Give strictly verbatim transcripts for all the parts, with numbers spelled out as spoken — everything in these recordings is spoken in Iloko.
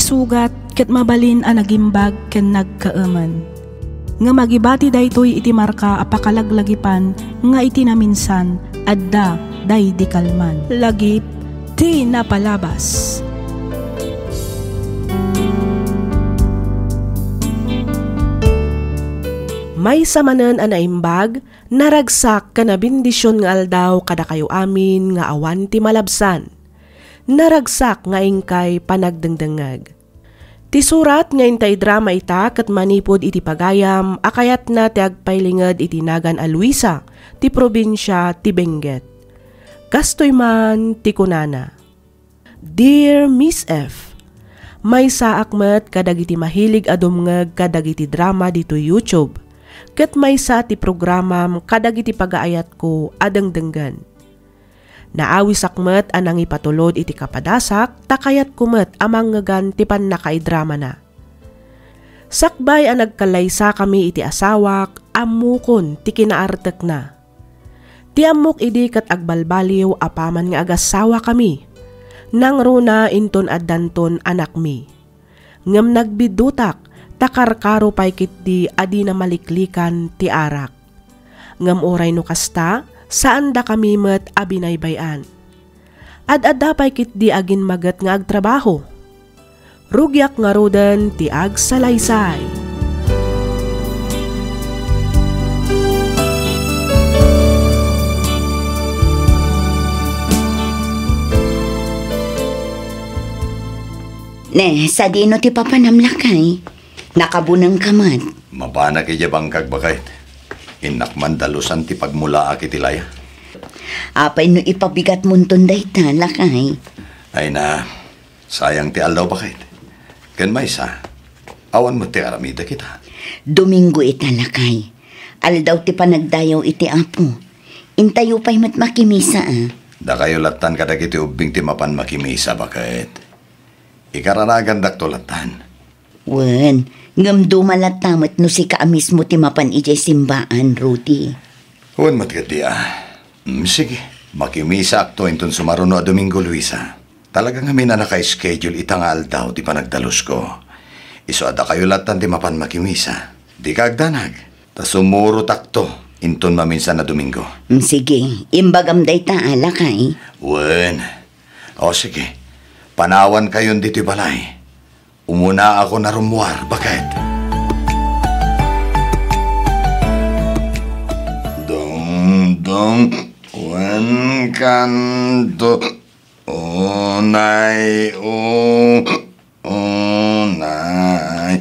sugat ket mabalin a nagimbag ken nagkaemen. Ngem agibati daytoy iti marka a pakalaglagipan nga iti naminsan, adda daydi kalman. Lagip ti napalabas. Maysa manen a naimbag, naragsak ken a bendision nga aldaw kadakayo amin nga awan ti malabsan. Naragsak nga inkay panagdengdengngeg. Ti surat nga inta idrama ita ket manipud iti pagayam a kayatna ti agpailinged iti nagan a Luisa ti probinsia ti Benguet. Kastoy man ti kunana, "Dear Miss F, maysaak met kadagiti mahilig a dumngeg kadagiti drama ditoy YouTube, ket maysa ti programam kadagiti pagaayatko a dengdenggen. Naawisak met a nangipatulod iti kapadasak ta kayatko met a mangngegan ti pannakaidramana. Sakbay a nagkallaysakami iti asawak, ammokon ti kinaartekna. Ti ammok idi ket agbalbaliw apaman nga agassawakami. Nangruna inton addanton anakmi. Ngem nagbidutak ta karkaro pay ketdi a dina maliklikan ti arak. Ngem uray no kasta, saandakami met a binaybay-an. Ad-adda pay ketdi agin maget nga agtrabaho. Rugiak ngaruden ti agsalaysay." Ne, sadino ti papanam, lakay? Nakabunengka met. Mapanak idiay bangkag, baket. Innak man dalusan ti pagmulaak iti laya. Apay no ipabigatmonton dayta, lakay? Ay na, sayang ti aldaw, baket. Ken maysa, awan met ti aramidek ita. Domingo ita, lakay. Aldaw ti panagdayaw iti Apo. Intayo pay met makimisa, a. Dakayo lattan kadagiti ubbing ti mapan makimisa, baket. Ikararagandakto lattan. Wen, ngem duma latta met no sika a mismo ti mapan idiay simbaan, Rudy. Wen met ketdi, a. Mm, sige, makimisaakto inton sumaruno a Domingo, Luisa. Talaga ngamin a naka-schedule ita nga aldaw ti panagdalusko. Isu a dakayo lattan ti mapan makimisa. Dika agdanag, ta sumurotakto inton maminsan a Domingo. Mm, sige, imbagam dayta, a, lakay. Wen. O, sige. Panawankayon ditoy balay. Umunaakon a rummuar, baket. Dong, dong, wen kanto, unay, u-, unay.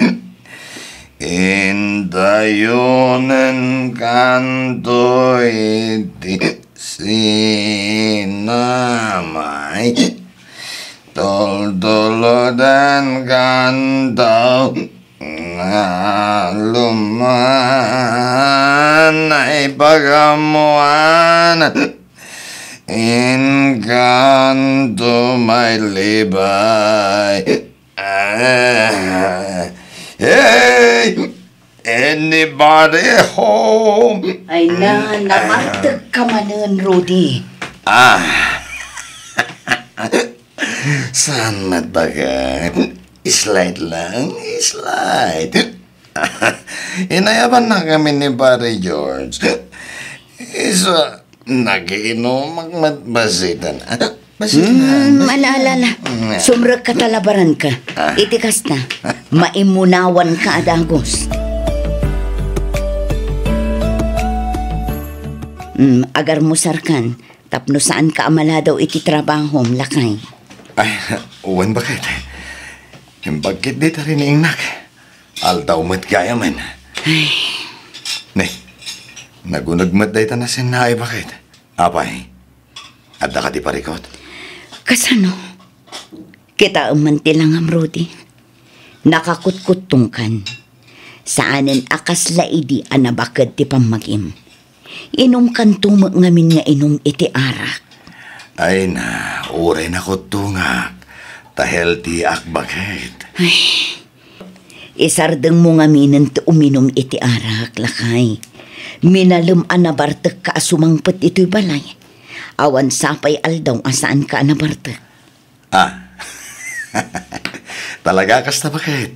Indayonen kanto iti sinamay. Tultuloden kanto nga luman ay pagamuan. Inkanto may libay. Ah, hey! Anybody home? Ay na, namartek ka manen, Rudy. Ah. Saan met, baket? Slide lang, slide. Inayaban na kami ni Pare George. Isu, nagiinumak met bassit. Ano? Bassit na, hmm, bassit na. Ala, ala, ala. Mm. Sumrek ka ta labaran ka. Ah. Iti kasta, maimunawan ka a dagus. Mm, agarmusar kan, tapno saan ka a maladaw iti trabahom, lakay. Ay, wen, baket. Imbagkit di ta rin ni Ingnak. Aldaw met gayamen. Ay. Ne, naguneg met dayta nasennaay, baket. Apay, adda ka ti parikot? Kasano? Kitaem man ti langam, Rudy. Nakakutkuttongkan. Saanen a kasla idi a nabaked ti pammagim. Inumkanto met ngamin nga inum iti arak. Ay na, uray nakuttongak. Ta healthy ak, baket. Ay, isardengmo ngaminen ti uminum iti arak, lakay. Minalem a nabartek ka a sumangpet itoy balay. Awan sapay aldaw a saan ka a nabartek. Ah. Talaga kasta, baket?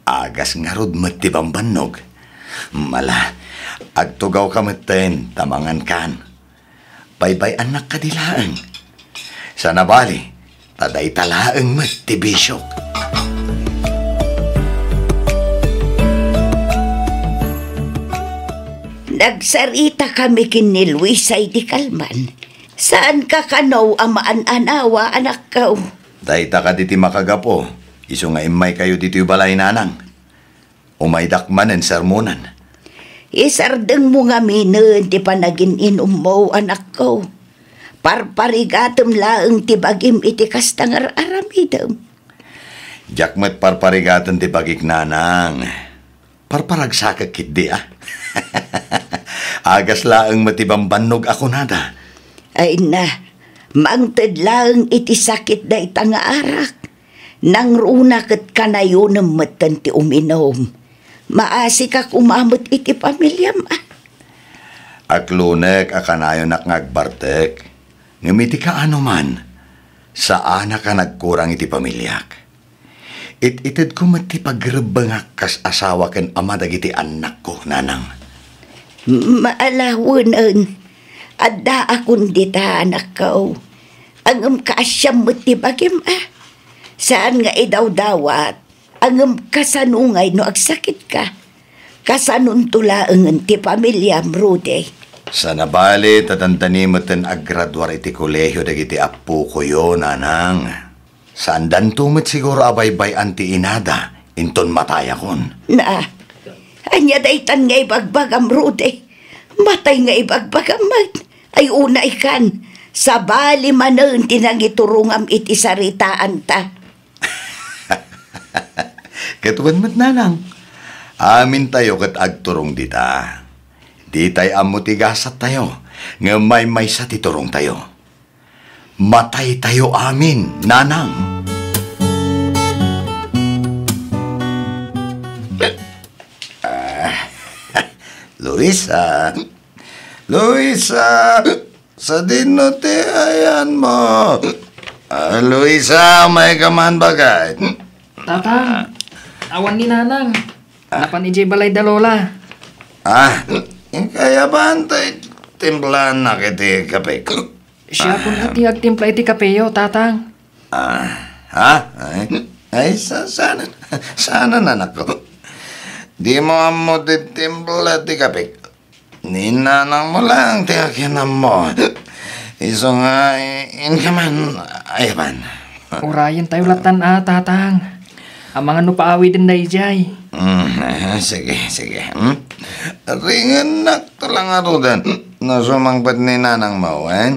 Agas ngarud met ti bambannog. Mala, agtugawka metten ta mangankan. Baybay-annak kadi laeng. Sana bali, ta dayta laeng met ti bisiok. Nagsaritakami ken ni Luisa idi kalman. Saanka kano a maan-anawa, anakko? Dayta kadi ti makagapu, isu nga immaykayo ditoy balay, nanang. Umaydak manen sermonan. Isardengmo ngaminen ti panagin-inummo, anakko. Parparigatem laeng ti bagim iti kasta nga ar-aramidem. Diak met parparigaten ti bagik, nanang. Parparagsakek ketdi, a. Agas laeng met ti bambannog a kunada. Ay na, mangted laeng iti sakit dayta nga arak. Nangruna ket kanayonem metten ti uminum. Maasika koma met iti pamiliam, a. Aklonek a kanayonak nga agbartek, ngem iti kaano man, saanak a nagkurang iti pamiliak. It-itedko met ti pagrebbengak kas asawa ken ama dagiti annakko, nanang. Maalawenen, addaakon dita, anakko. Ngem kaasiam met ti bagim, a. Saan nga idawdawat, ngem kasano ngay no agsakitka? Kasanonto laengen ti pamiliam, Rudy? Sana bali ta dandani metten aggraduar iti kolehio dagiti appokoyo, nanang. Saandanto met siguro a baybay-an ti inada inton matayakon. Na, ania daytan nga ibagbagam, Rudy? Matay nga ibagbagam met. Ay, unaykan, sabali manen ti nangiturongam iti saritaanta. Ket wen met, nanang, amintayo ket agturong dita. Ditay ammo ti gasattayo, ngem maymaysa ti turongtayo. Mataytayo amin, nanang. Ah, Luisa. Luisa! Sadino ti ayanmo? Ah, Luisa, umayka man, baket. Tatang, awan ni Nanang. Ah. Napan idiay balay da Lola. Ah, kayatmo ti timplaennak iti kape? Siak pay ti agtimpla iti kapeyo, Tatang. Ah, ha? Ay, ay, sa-, saan, saan, anakko? Dimo ammo ti timpla ti kape? Ni nanangmo lang ti akin ammo. Isu nga, i-, inka man, ay, ban. Urayentayo lattan a, Tatang. Amangan no paawiden daydiay. Mm, ah, sige, sige. Hmm? Ringennak to lang aruden. No sumangpet ni nanangmo, eh?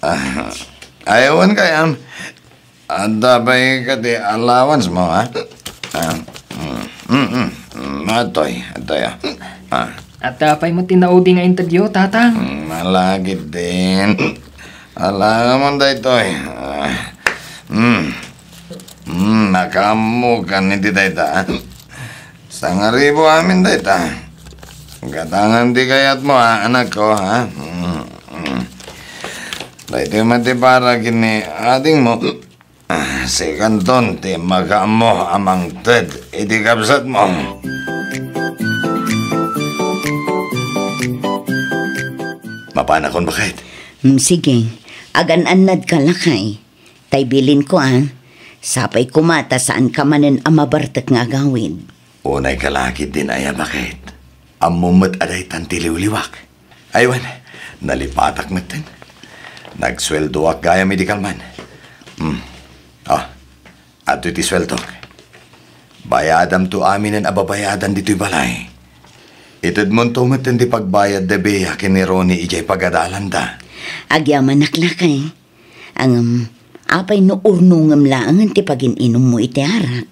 Ah, ayawan kayam. Adda pay kadi allowance mo, ha? Ah, mm, mm, mm, mm, atoy, atoy, ah. Ah. Adda pay met ti naudi nga intedyo, Tatang? Mm, malagip din. Alangan mo daytoy. Ah, mm. Mm, nakaammokan iti dayta, ah. Sangaribu amin dayta. Gatangan ti kayatmo, ha, anakko, ha? Mm, mm. Daytoy met ti para ken ni adingmo. Ah, sikanton ti makaammo a mangted iti kabsatmo. Mapanakon, baket? Mm, sige. Agan-annadka, lakay. Tay bilinko, a. Sapay koma ta saanka manen a mabartek nga agawid. Unayka la ketdin aya, baket? Ammom met a daytan ti liwliwak. Ay wen, nalipatak metten. Nagsueldoak gayam idi kalman. Hmm. Ah, adtoy ti sueldok. Bayadamto aminen a babayadan ditoy balay. Itedmonto metten ti pagbayad da Bea ken ni Ronnie idiay pagadalanda. Agyamanak, lakay. Ngem, apay no urnongem laengen ti pagin-inummo iti arak?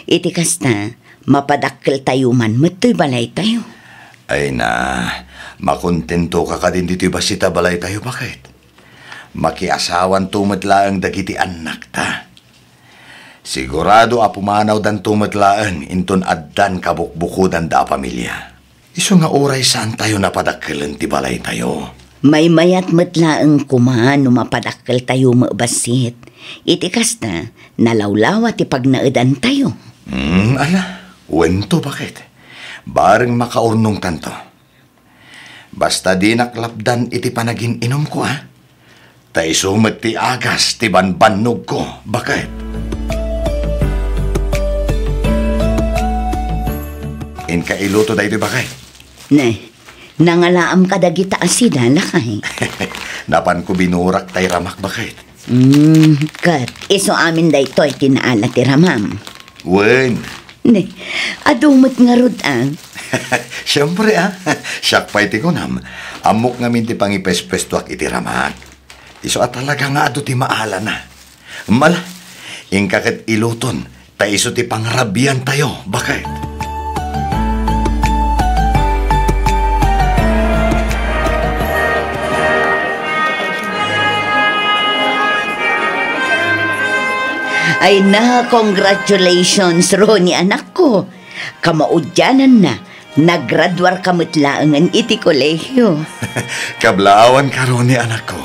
Iti kasta, mapadakkeltayo man met toy balaytayo. Ay na, makontentoka kadin ditoy bassit a balaytayo, baket? Makiasawanto met laeng dagiti annakta. Sigurado a pumanawdanto met laeng inton addan kabukbukodanda a pamilia. Isu nga uray saantayo napadakkelen ti balaytayo, Maymayat met laeng koma no mapadakkeltayo met bassit. Iti kasta, nalawlawa ti pagnaedantayo. Hmm, ala, wento, baket. Bareng makaurnongtanto. Basta dinak lapdan iti panagin-inumko, a? Ta isu met ti agas ti banbannogko, baket. Inka iluto daytoy, baket. Ne, nangalaam kadagita a sida, lakay? Napanko binurak tay ramak, baket. Hmm, ket isu amin daytoy ti naala ti ramam. Wen. Ne, adu met ngarud, a? Siempre, a. Siak pay ti kunam. Ammok ngamin ti pangipespestuak iti ramak. Isu a talaga nga adu ti maalana. Mala, inka ket iluton, ta isu ti pangrabiantayo, baket. Ay na, congratulations, Ronnie, anakko. Kamaudiananna, nagraduarka met laengen iti kolehio. Kablaawanka, Ronnie, anakko.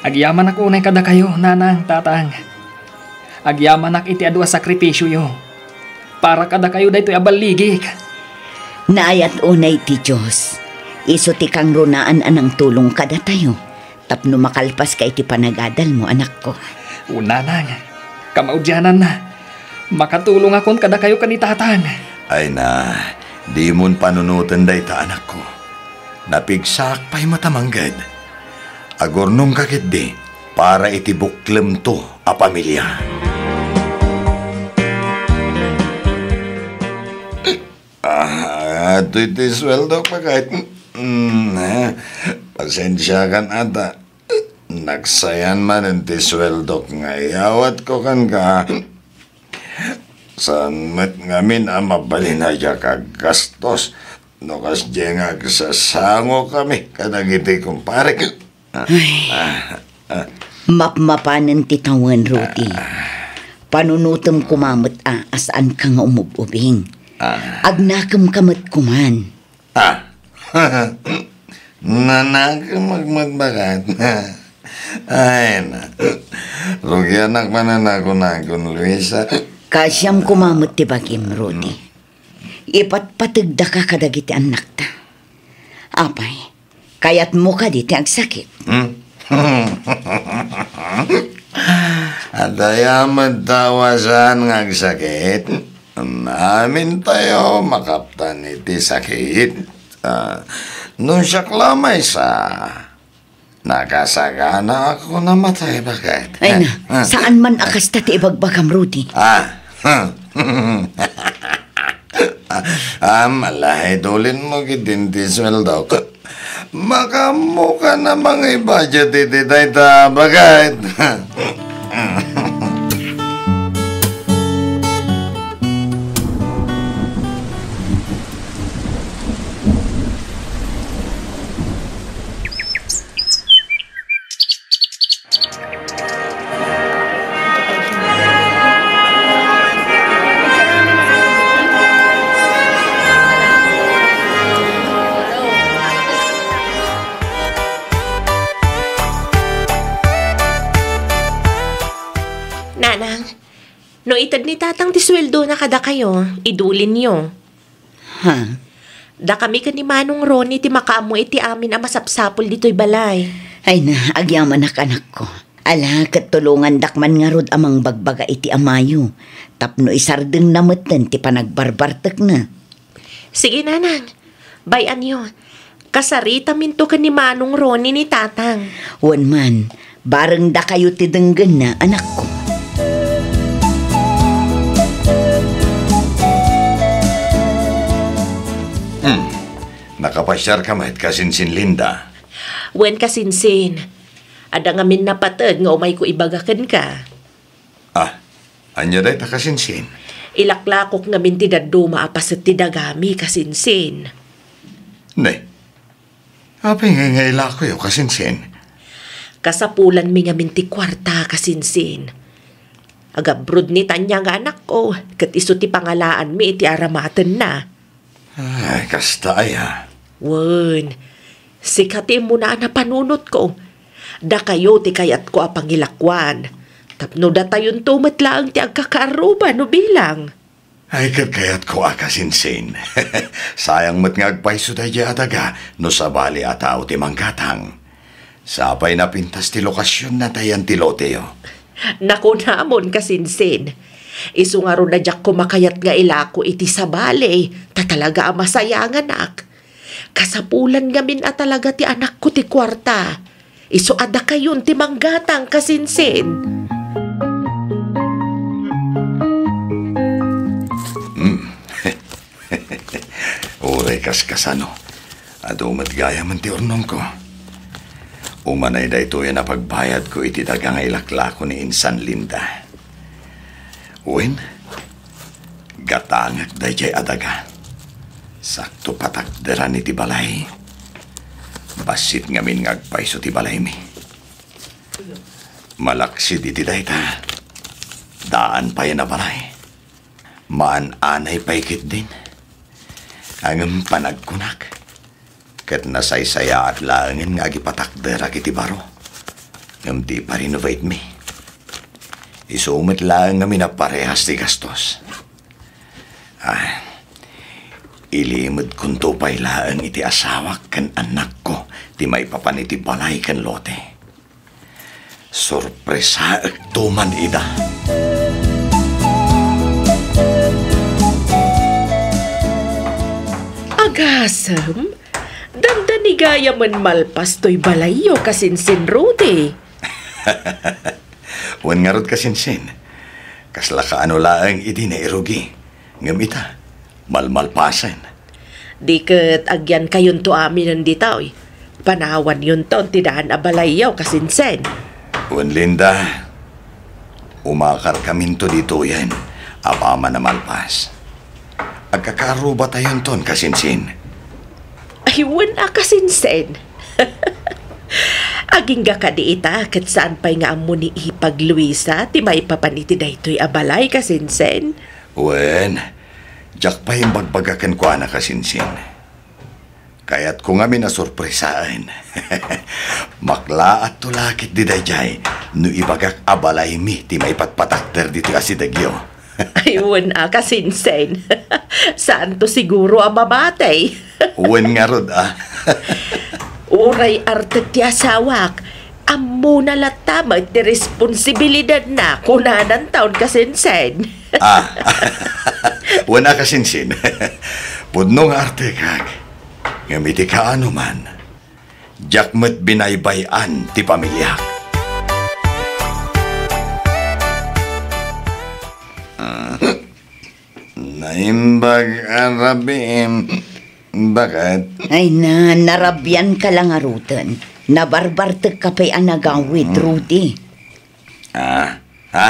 Agyamanak unay kadakayo, nanang, tatang. Agyamanak iti adu a sakripisioyo. Para kadakayo daytoy a balligik. Naayat unay ti Dios. Isu ti kangrunaan a nangtulong kadatayo tapno makalpaska iti panagadalmo, anakko. O, nanang, kamaudiananna, makatulongakon kadakayo ken ni tatang. Ay na, dimon panunoten dayta, anakko. Napigsaak pay met a mangged. Agurnongka ketdi para iti buklemto a pamilia. Ah, itoy ti sueldok, baket. Mm, eh, pasensiakan ata. Nagsayan manen ti sueldok nga iyawatko kenka. Saan met ngamin a mabalin a diak aggastos no kasdiay nga agsasangokami kadagiti kumparek. Ah, Ay. Ah, ah. Mapmapanen ti tawen, Rudy. Panunotem koma met a, a saanka nga umub-ubing. Ah. Agnakemka met koman. Ah. Nanakem met, baket. Ay na. Rugianak manen a kunakon, Luisa. Kaasiam koma met ti bagim, Rudy. Ipatpategdaka kadagiti annakta. Apay, kayatmo kadi ti agsakit? Hmm? Adda met ta a saan nga agsakit. Amintayo makaptan iti sakit. Ah, no siak la maysa, nakasaganaak a namatay, baket. Ay na, ah, saan man a kasta ti ibagbagam, Rudy. Ah. Ah, malay, idulinmo ketdin ti sueldok. Makaammokan a mangibajet iti dayta, baket. Nanang, no ited ni Tatang ti sueldona kadakayo, idulinyo. Ha? Dakami ken ni Manong Ronnie ti makaammo iti amin a masapsapul ditoy balay. Ay na, agyamanak, anakko. Ala, ket tulongandak man ngarud a mangbagbaga iti amayo, tapno isardengna metten ti panagbarbartekna. Sige, nanang. Bay-anyo. Kasaritaminto ken ni Manong Ronnie ni Tatang. Wen man, bareng dakayo ti denggenna, anakko. Hmm. Nakapasiarka met, kasinsin Linda? Wen, kasinsin. Adda ngamin napated nga umayko ibaga kenka. Ah, ania dayta, kasinsin? Ilaklakok ngamin ti dadduma a paset ti dagami, kasinsin. Ne, apay nga, nga ilakoyo, kasinsin? Kasapulanmi ngamin ti kuarta, kasinsin. Agabrod ni Tanya nga anakko, ket isu ti pangalaanmi iti aramatenna. Ay, kasta aya. Wen, Sika ti immuna a napanunotko. Dakayo ti kayatko a pangilakoan. Tapno datayonto met laeng ti agkakaarruba no bilang. Ay, ket kayatko a kasinsin. Sayang met nga agpayso daydiay a daga no sabali a tao ti manggatang. Sapay napintas ti lokasionnatayen ti loteyo. Nakunamon, kasinsin. Isu ngarud a diak koma kayat nga ilako iti sabali, ta talaga a masayanganak. Kasapulan ngamin a talaga ti anakko ti kuarta. Isu a dakayon ti manggatang, kasinsin. Hmm. Uray kaskasano, adu met gayamen ti urnongko. Umanay daytoyen a pagbayadko iti daga nga ilaklako ni insan Linda. Wen, gatangek daydiay a daga. Sakto patakderan iti balay. Bassit ngamin nga agpayso ti balaymi. Malaksid iti dayta, daan payen a balay. Maan-anay pay ketdin. Ngem panagkunak, ket nasaysayaat laengen nga agipatakderak iti baro. Ngem di iparenovatemi. Isu met laeng ngamin a parehas ti gastos. Ah, ilimedkonto pay laeng iti asawak ken annakko ti maipapan iti balay ken lote. Sorpresaekto man ida. Agasem, dandani gayamen malpas toy balayyo, kasinsin Rudy. Wen ngarud, kasinsin. Kasla kaano laeng idi nairugi. Ngem ita, malmalpasen. Di ket agyankayonto aminen ditoy. Panawanyonton ti daan a balayyo, kasinsin. Wen, Linda, umakarkaminto ditoyen apaman a malpas. Agkakaarrubatayonton, kasinsin. Ay, wen a, kasinsin. Agingga kadi ita, ket saan pay nga ammo ni Ipag Luisa ti maipapan iti daytoy a balay, kasinsin? Wen, diak pay imbagbaga kenkuana, kasinsin. Kayatko ngamin a sorpresaen. Maklaatto la ketdi daydiay no ibagak a balaymi ti maipatpatakder ditoy a sidegyo. Ay, wen a, kasinsin. Saanto siguro a mamatay. Wen ngarud a. Uray artek ti asawak, ammona latta met ti responsibilidadna, kunananton, kasinsin. Ah, wen a, kasinsin. Pudno nga artekak. Ngem iti kaano man, diak met binaybay-an ti pamiliak. Naimbag a rabiim, baket. Ay na, narabianka la ngaruden. Nabarbartekka pay a nagawid, hmm, Rudy. Ah, ha?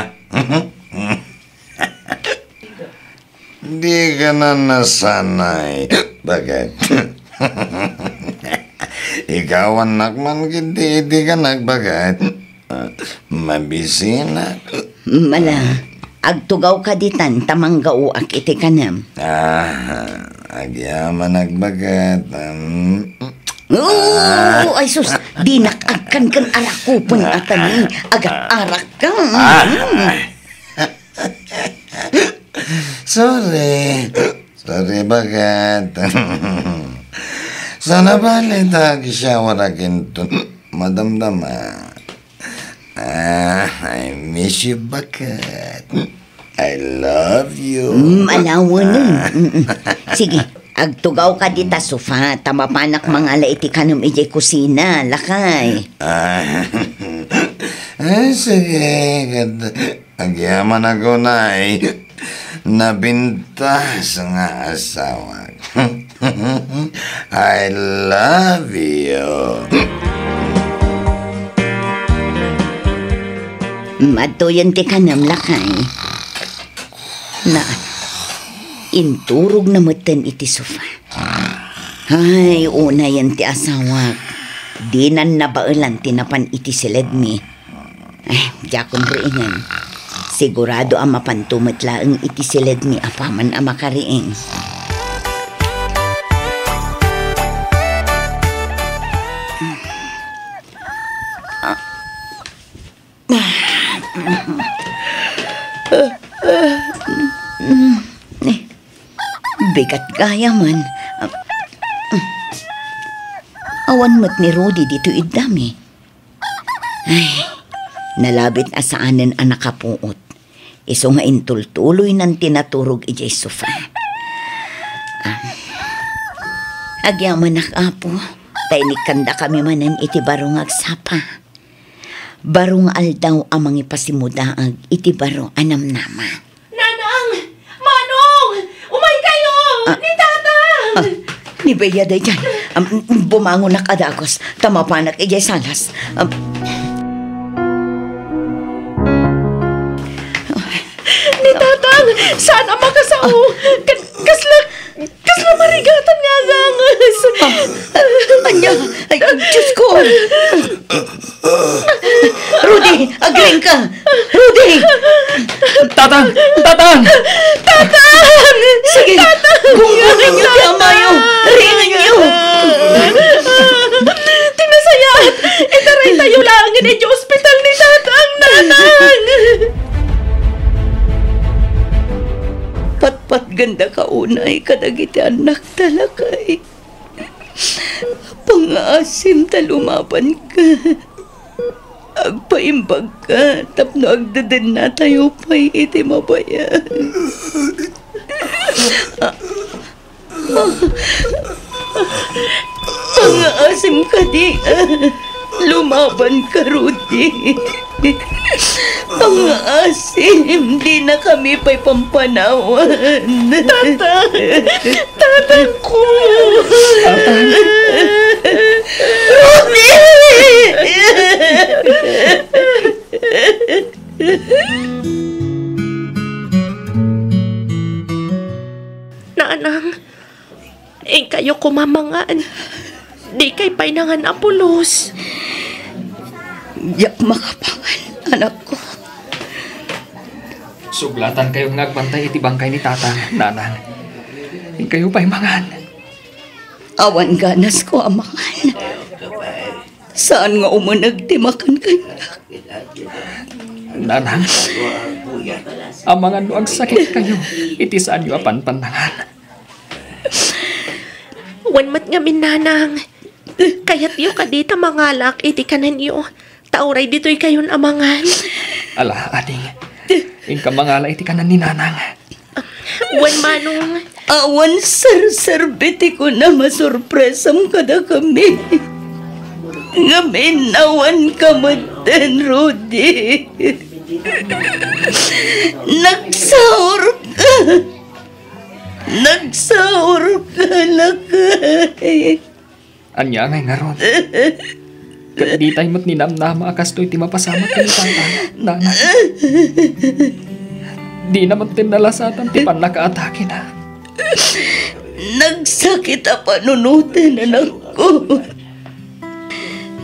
Dika na nasanay, baket. Ikawannak man ketdi iti kanak, baket. Mabisinak. Mala, agtugawka ditan ta manggaoak iti kanem. Ah, agyamanak, baket. Mm. Oo, ah. Ay sus, dinak agkan ken arakupen a tani, agat-arak ka. Ah. Mm. Sorry. Sorry, baket. Sana bale ta agshawarak inton madamdama. Ah, I miss you, baket. I love you. Mm, alawanen. Ah. Mm-mm. Sige, agtugawka dita sofa, ta mapanak mangala iti kanem idiay kusina, lakay. Ah. Ay, sige, ket agyamanak unay. Nabintas nga asawak. I love you. Madtoyen ti kanem, lakay. Na, inturogna metten iti sofa. Ay, unayen ti asawak. Dinan nabaelan ti napan iti siledmi. Eh, diakon riingen. Sigurado a mapanto met laeng iti siledmi apaman a makariing. Bigat gayam. Awan met ni Rudy ditoy iddami. Ay, nalabit a saanen a nakapuot. Isu nga intultuloynan ti naturog idiay sofa. Ah, agyamanak, Apo, ta inikkandakami manen iti baro nga agsapa. Baro nga aldaw a mangipasimmudaag iti baro a namnama. Nanang! Manong! Umaykayo! Ah. Ni Tatang! Ah, ni Bea daydiay. Am, bumangonak a dagus, ta mapanak idiay salas. Am. Ni Tatang! Saan a makasao? Ah. Ka-, kasla Kasla marigatan nga aganges. Ah, ania? Ay, Diyos ko! Rudy, agriingka! Rudy! Tatang! Tatang! Tatang! Sige, Tatang! Gunggunganyo ti amayo! Riinganyo! Ti nasayaat! Itaraytayo laengen idiay ospital ni Tatang, Nanang! Patpatgenda ka unay kadagiti annak. Talakay, pangngaasim ta lumabanka. Agpaimbagka tapno agdedennatayo pay iti mabayag. Pangngaasim kadi, lumabanka, Rudy. Pangngaasim, dinakami pay pampanawan. Tatang! Tatang ko! Tatang! Rudy! Nanang, inkayo koma mangan. Dikay pay nangan a pulos. Diak makapangan, anakko. Suglatankayo nga agbantay iti bangkay ni Tatang, Nanang. Inkayo pay mangan. Awan ganasko a mangan. Saan nga umuneg ti makan kaniak. Nanang, amangan no agsakitkayo iti saanyo a panpannangan. Wen met ngamin, Nanang, kayatyo kadi ta mangalaak iti kanenyo, ta uray ditoykayon a mangan? Ala, ading, inka mangala iti kanen ni Nanang. Wen, Manong. Awan serserbi ti kunam a sorpresam kadakami. Ngem innawanka metten, Rudy. Nagsaurka. Nagsaurka, lakay. Ania ngay ngarud? Ket ditay met ninamnama a kastoy ti mapasamak ken ni Tatang, Nanang. Dina metten nalasatan ti pannakaatakena. Nagsakit a panunoten, anakko.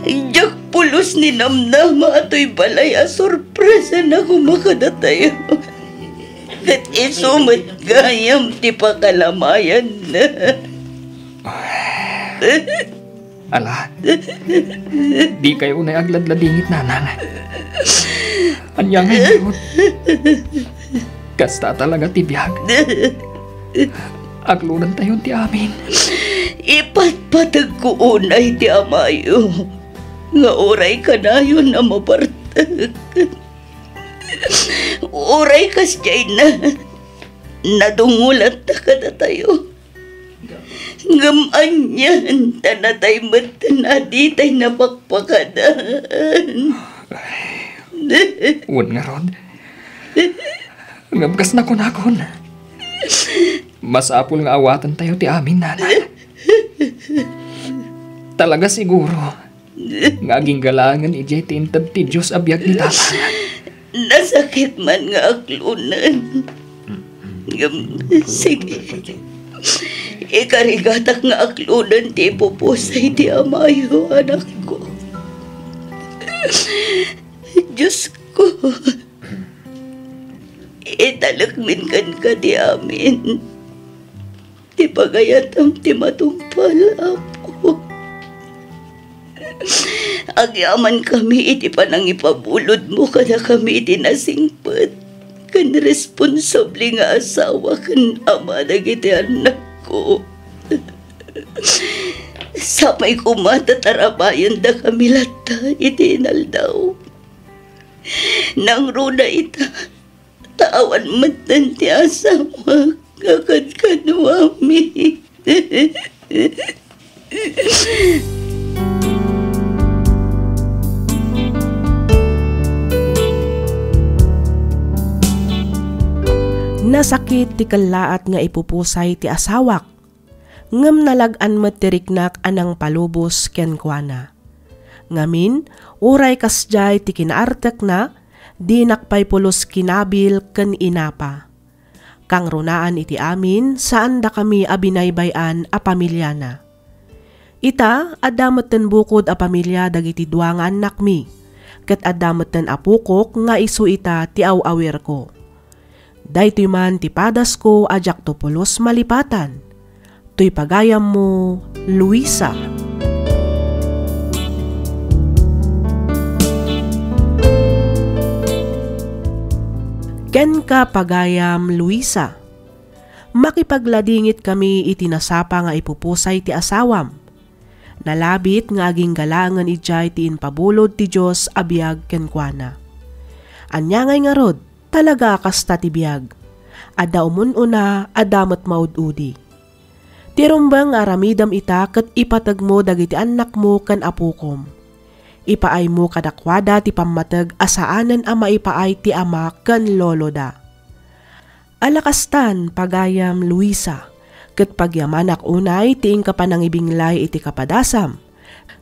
Diak pulos ninamnama a toy balay a sorpresana koma kadatayo. Ket isu met gayam ti pakalamayanna. Ala, dikayo unay agladladingit, Nanang. Ania ngay ngarud? Kasta talaga ti biag. Aklodentayon ti amin. Ipatpategko unay ti amayo nga uray kanayon a mabartek. Uray kasdiay na, nadungolanta kadatayo. Ngem anian ta natay metten a ditay napakpakadan. Wen ngarud. Ngem kas nakunakon, masapul nga awatentayo ti amin, Nanang. Talaga siguro nga agingga laengen idiay ti inted ti Dios a biag ni Tatang. Nasakit man nga aklonen. Ngem, sige. Ikarigatak nga aklonen ti ipupusay ti amayo, anakko. Diosko, italekmin kenka ti amin ti pagayatam ti matungpal, Apo. Agyamankami iti panangipabulodmo kadakami iti nasingpet. ken responsable nga asawa ken ama dagiti annakko. Sapay koma ta tarabayendakami latta iti inaldaw. Nangruna ita, ta awan metten ti asawa nga kadkaduami. Nasakit ti kellaat nga ipupusay ti asawak, ngem nalag-an met ti riknak a nangpalubos kenkuana. Ngamin, uray kasdiay ti kinaartekna, dinak pay pulos kinabil ken inapa. Kangrunaan iti amin, saandakami a binaybay-an a pamiliana. Ita, adda metten bukod a pamilia dagiti dua nga annakmi, ket adda metten apokok nga isu ita ti aw-awirko. Daytoy man ti padasko a diakto pulos malipatan. Toy pagayammo, Luisa. Kenka, pagayam Luisa. Makipagladingit kami iti nasapa nga ipupusay ti asawam. Nalabit nga agingga laengen idiay ti impabulod ti Dios a biag kenkuana. Ania ngay ngarud? Talaga a kasta ti biag. Adda umun-una, adda met maud-udi. Ti rumbeng nga aramidem ita ket ipategmo dagiti annakmo ken apokom. Ipaaymo kadakuada ti pammateg a saanen a maipaay ti ama ken loloda. Ala kastan, pagayam Luisa, ket pagyamanak unay ti inka panangibinglay iti kapadasam.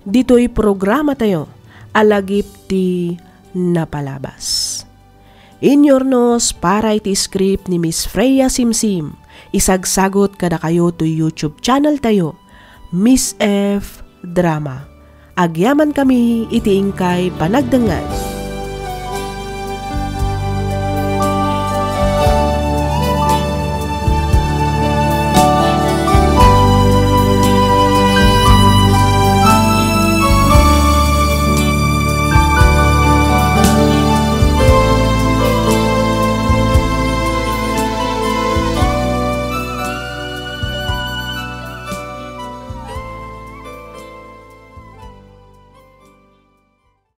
Ditoy programatayo a lagip ti napalabas. Inyurnos para iti script ni Miss Freya Simsim, isagsagut kadakayo toy YouTube channel tayo, Miss F Drama. Agyaman kami iti inkay panagdengngeg.